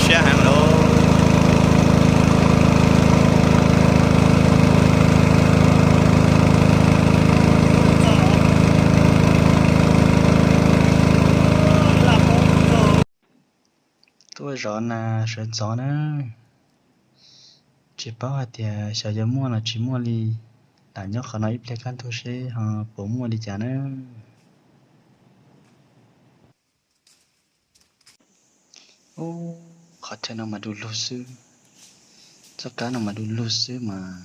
Siab heev lauj. Tuaj zov nas sawv ntxov na. Tsis paub hais tias xyov yuav muaj los tsis muaj li. Lam nyob qhov no ib pliag kaj ntug seb ho puas muaj li cas na. Ub, qhov chaw no mas du lug xwb. Txoj kab no mas du lug xwb mas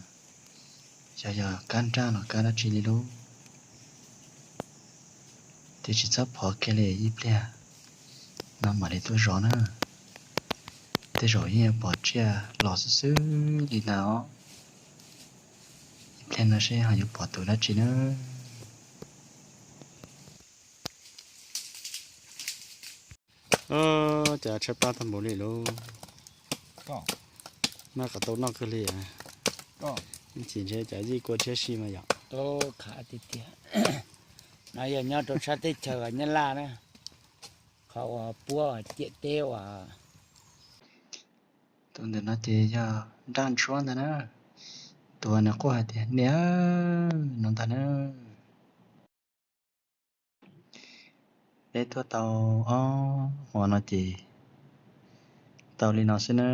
xyov yog kab nraj los kab dab tsi li lauj. Tiam sis txhob phov kiag li, ib pliag no mam li tuaj zov na. Tej zaum yeej yuav pom tsiaj los xwb xwb li ntag os. Ib pliag no seb ho yuav pom tus dab tsi na. Cas tshaib plab tag npaum li lauj. Maj qhov tau noj kawg li. Ib chim ntshe cov yij kua tshiab si mas yom. Qhav tiag tiag. No yog nyob rau sab teb chaws Nyab Laj na, qhov uas puab ciam teb uas. Tus ntawm no ces yog nraj ntsuab ntag na. Tus uas nws quaj hais tias niam no ntag na. Peb tuaj tau ob hmo no ces tau li no xwb na.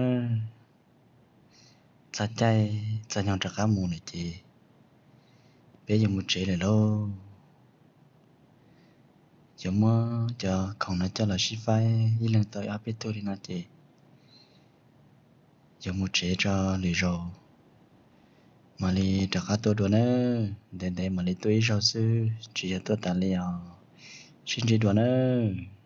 Txog caij txog nyoog rov qab mus lawm ces peb yuav mus tsev lawm lauj. Yuav muab cov khoom no coj los sib faib ib leeg tau ob peb tug li no ces yuav mus tsev tso, lwm zaus mam li rov qab tuaj dua nawb. Ntev ntev mam li tuaj ib zaug xwb, tsis yog tuaj tas li os. Sib ntsib dua nawb.